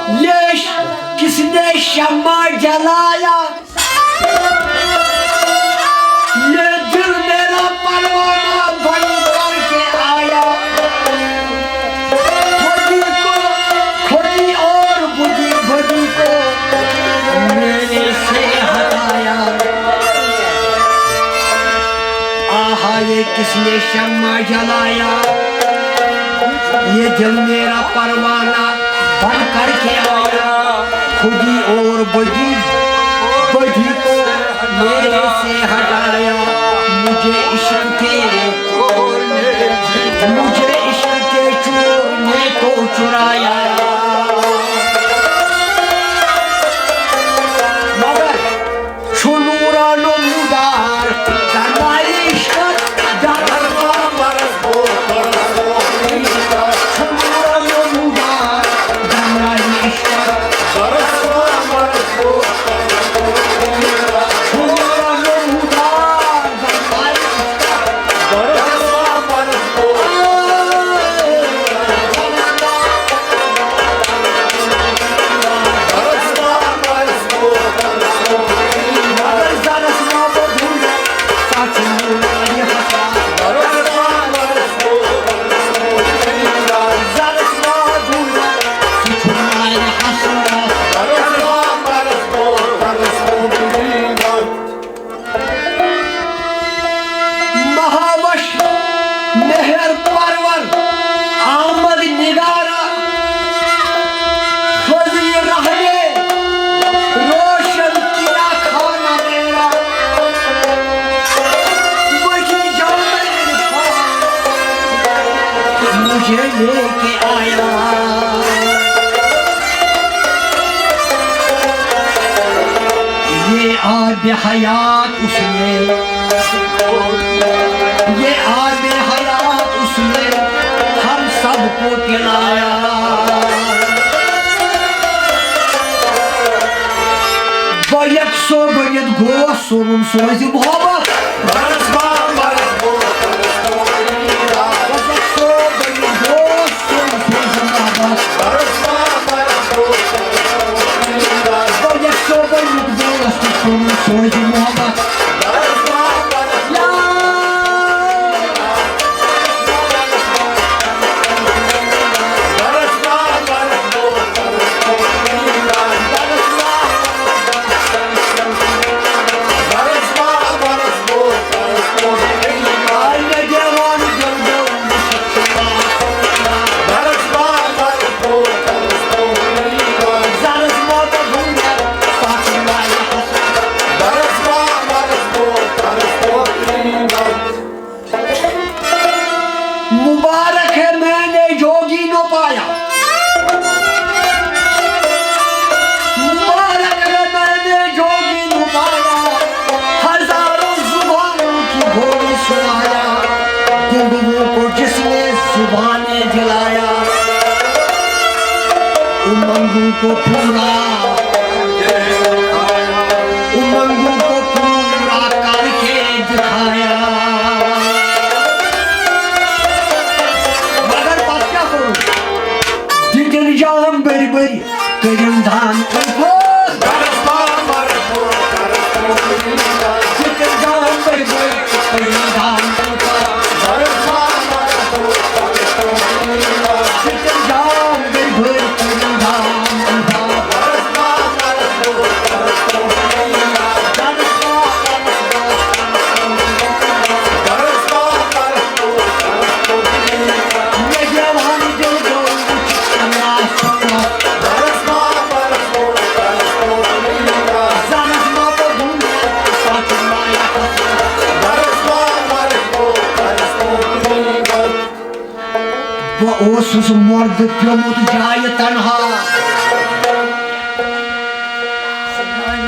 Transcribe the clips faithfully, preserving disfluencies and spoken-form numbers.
یہ کس نے شمع جلایا؟ یہ دل میرا پروانہ بن کر کے آیا۔ خودی کو، خودی اور بدی بدی کو میرے سے ہٹایا۔ آہا، یہ کس نے شمع جلایا؟ یہ دل میرا پروانہ بن کر کے آیا۔ خودی اور بدی، بدی کو میرے سے ہٹایا۔ مجھے عشق کے، مجھے عشق کے چور نے تو چرایا۔ مگر چھُ نورانو مُدار، دنایہِ عشقت، دنایہِ عشقت۔ چھُ نورانو مُدار، دنایہِ عشقت۔ چھُ نورانو مُدار، دنایہِ عشقت۔ مہاوش مہر پرور آمد نگارا، فضل رہنے روشن کیا خانہ میرا۔ وہی جام عرفان مجھے لے کے آیا۔ یہ آب حیات اس نے، یہ آب حیات اس نے ہم سب کو پلایا۔ بہ یک سو بنت گوس سوزُن سوزِ محبت۔ بہ یک سو بنت گوس سوزُن سوزِ محبت۔ بہ یک سو بنت گوس سوزُن سوزِ محبت۔ مبارک ہے میں نے جوگی نو پایا، مبارک ہے میں نے جوگی نو پایا، ہزاروں زبانوں کی بولی سنایا، گنگوں کو جس نے زبانیں دلایا، امنگوں کو پورا، امنگوں کو پورا کر کے دکھایا۔ مگر پتہٕ کیٛاہ کوٚرُن؟ دِتِن جام بٔرۍ بٔرۍ، کٔرِن دان اُلفت۔ دِتِن جام بٔرۍ بٔرۍ، کٔرِن دان اُلفت۔ دِتِن جام بٔرۍ بٔرۍ، کٔرِن دان اُلفت۔ بہٕ اوسُس مۄردٕ پیوٚمُت جایہِ تنہا۔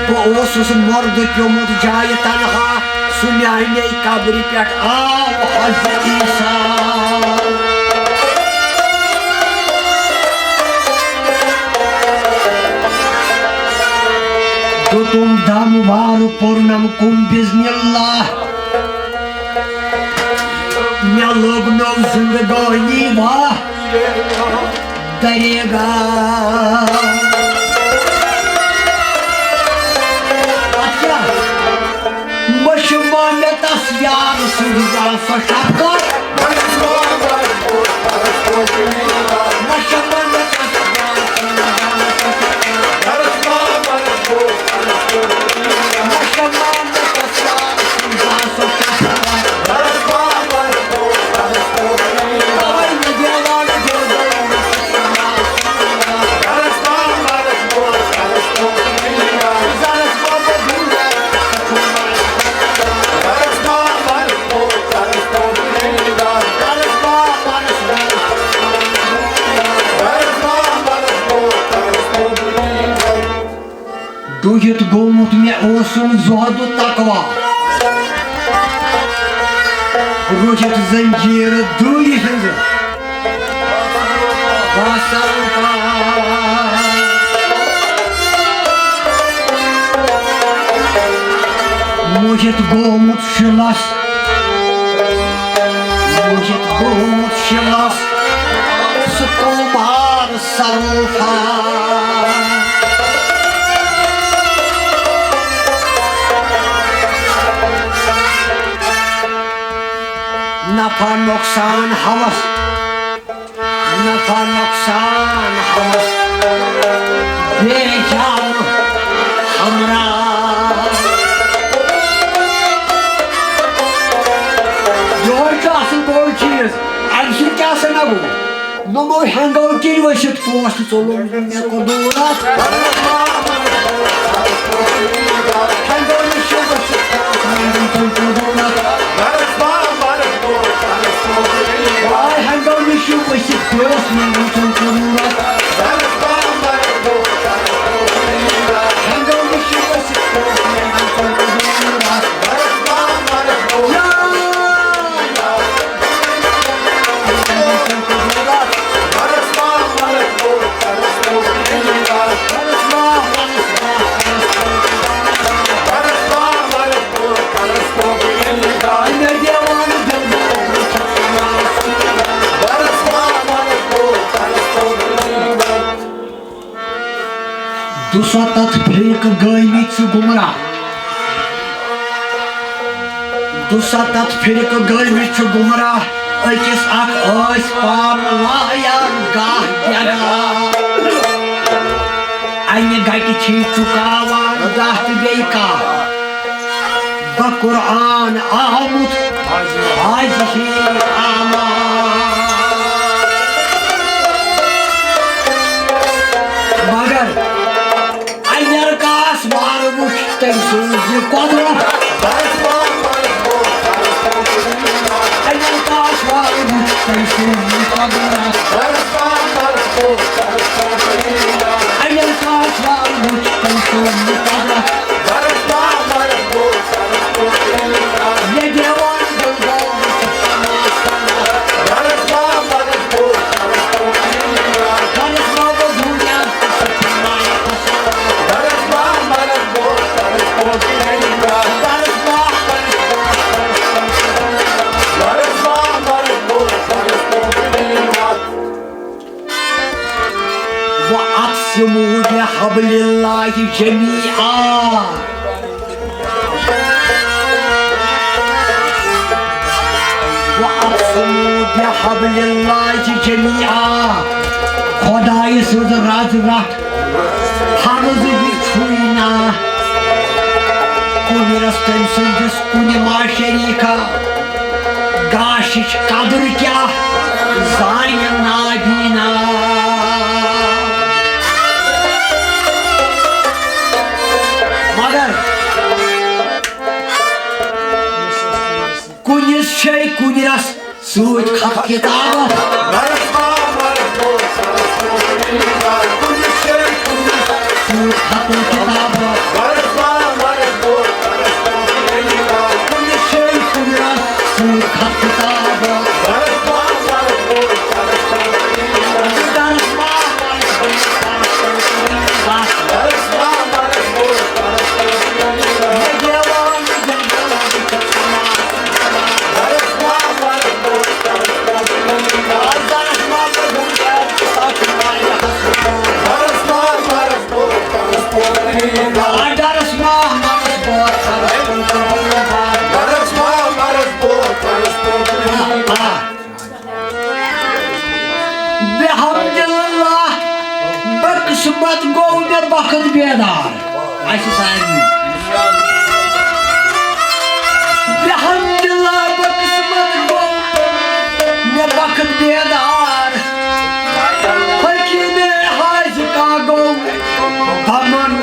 بہٕ اوسُس مۄردٕ پیوٚمُت جایہِ تنہا، سُہ میانہِ قبرِ پٮ۪ٹھ آو حضرت عیسیٰ۔ دیُتُم دم وارٕ، پوٚرنم کُم بِسمِ اللہ۔ مےٚ لوٚب نٔو زندگٲنی واہ دریگا۔ روٗزِتھ گوٚمُت مےٚ اوسُم زُہد و تقوی، روٗزِتھ زنجیٖر دوٗرِ ہٕنٛز باسان پاے۔ موٗجِتھ گوٚمُت شِلس، موٗجِتھ گوٚمُت شِلس، سُہ قومار سروفا۔ نفع نۄقصان ہوس، نفع نۄقصان ہوس، بے جان ہمراہ۔ یورٕ چھُ اصل بوٚڑ چیٖز، امہِ سۭتۍ کیٛاہ سا نہ گوٚو؟ نوٚمو ہٮ۪نٛگو کِنۍ ؤسِتھ پوس تہٕ ژوٚلُم مےٚ قدوٗرت۔ ہٮ۪نٛگو نِش چھُ ؤسِتھ پوس مےٚ ؤسِتھ قدوٗرت۔ واے ہٮ۪نٛگو نِش چھُ ؤسِتھ پوس مےٚ ؤسِتھ قدوٗرت۔ ہٮ۪نٛگو نِش چھُ ؤسِتھ پوس مےٚ ؤسِتھ قدوٗرت۔ دُسَتتھ فرقہٕ گٲمٕتۍ چھِ گمراہ۔ دُسَتتھ فرقہٕ گٲمٕتۍ چھِ گمراہ۔ أکِس اکھ ٲسۍ پام لایان گاہ بیگاہ۔ اَنہِ گٹہِ چھِ چُکاوان گاہ تہٕ بیٚیہِ کاہ۔ بقرآن آمُت حاضی آمان۔ مگر اَنہِ کاس وار وُچھ تٔمۍ سٕنٛز یہِ قۄدرت۔ اَنہِ کاس وار وُچھ تٔمۍ سٕنٛز یہِ قۄدرت۔ اَنہِ کاس وار وُچھ تٔمۍ سٕنٛز یہِ قۄدرت۔ وَأَعْتَصِمُوا بِحَبْلِ اللَّهِ جَمِيعًا۔ وَأَعْتَصِمُوا بِحَبْلِ اللَّهِ جَمِيعًا۔ خۄدایہِ سٕنٛز رَز رَٹھ فرض یہِ چھُے نا۔ کُنہِ رَس تٔمۍ سٕنٛدِس کُنہِ ما شریٖکا۔ گاشِچ قدر کیٛاہ زانہِ نابینا۔ مگر کُنِس چھے کُنہِ رَس سۭتۍ خط کِتابہ۔ سۭتۍ خط کِتابہ۔ کُنہِ چھے کُنہِ رَس سۭتۍ خط کِتابہ۔ درس ما بحمد اللہ، بقسمت گوٚو مےٚ بخت بیدار۔ اَسہِ سارنٕے۔ بحمد اللہ، بقسمت گوٚو مےٚ بخت بیدار۔ حکیمِ حاذقہ گوٚو بمن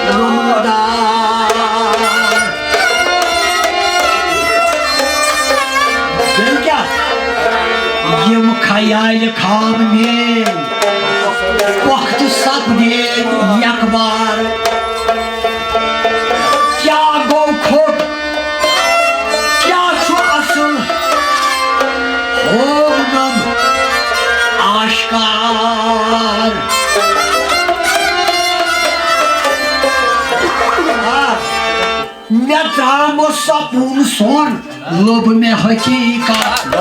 نمودار۔ بیٚیہِ کیٛاہ؟ یِم خیالہِ خواب میٲنۍ وقت سپدے یکبار۔ ترٛامہٕ سکوٗن سون لوٚب مےٚ حقیٖقت۔ مےٚ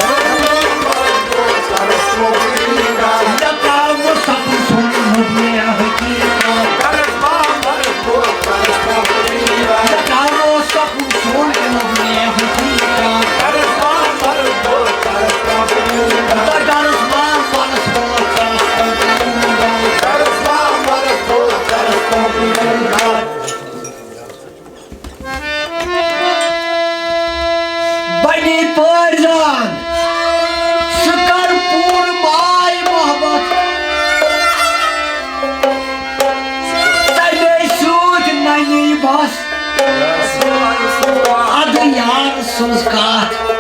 ترٛامہٕ سکوٗن سون لوٚب مےٚ حقیٖقت۔ مےٚ ترٛامہٕ سکوٗن سون لوٚب مےٚ حقیٖقت۔ درس ما پرس بنی پٲرۍ زان، سُہ کر پوٗرٕ ماے محبت۔ تَمے سۭتۍ نَنی بس اَدٕ یار سٕنٛز کتھ۔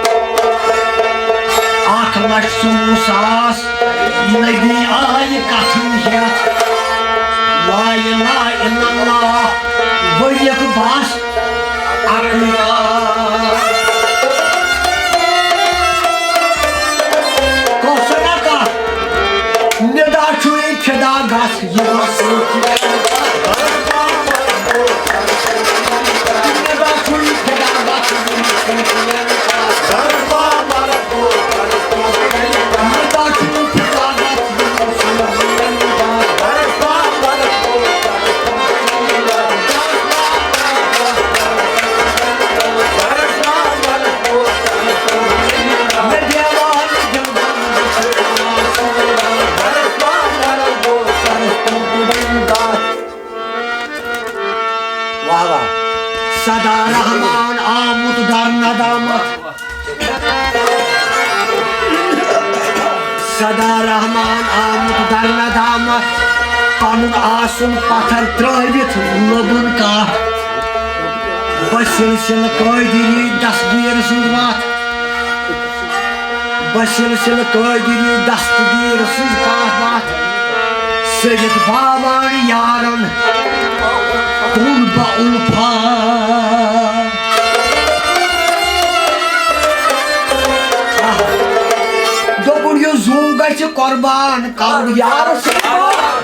اکھ لچھ ژوٚوُہ ساس نبی آیہِ کتھن ہٮ۪تھ۔ لا الہ الا اللہ ؤرِیَک بس اکُے کتھ۔ کۄس چھےٚ نہ کتھ؟ ندا چھُے فدا گژھ یِوان سۭتۍ۔ ندا چھُے فدا گژھ یِوان سۭتۍ۔ واہ واہ۔ سدا رحمان آمُت در ندامت۔ سدا رحمان آمُت در ندامت، پنُن آسُن پتھر ترٲوِتھ لوٚبُن کاٹھ۔ بہٕ سلسلہٕ قٲدری دستگیٖر سٕنٛز وتھ، بہٕ سلسلہٕ قٲدری دستگیٖر سٕنٛز کتھ باتھ، سٔرِتھ باوان یارن کُن بہٕ الفا۔ دوٚپُن، یہِ زُو گژھِ قۄربان کرُن یارٕ سٕنٛدِ۔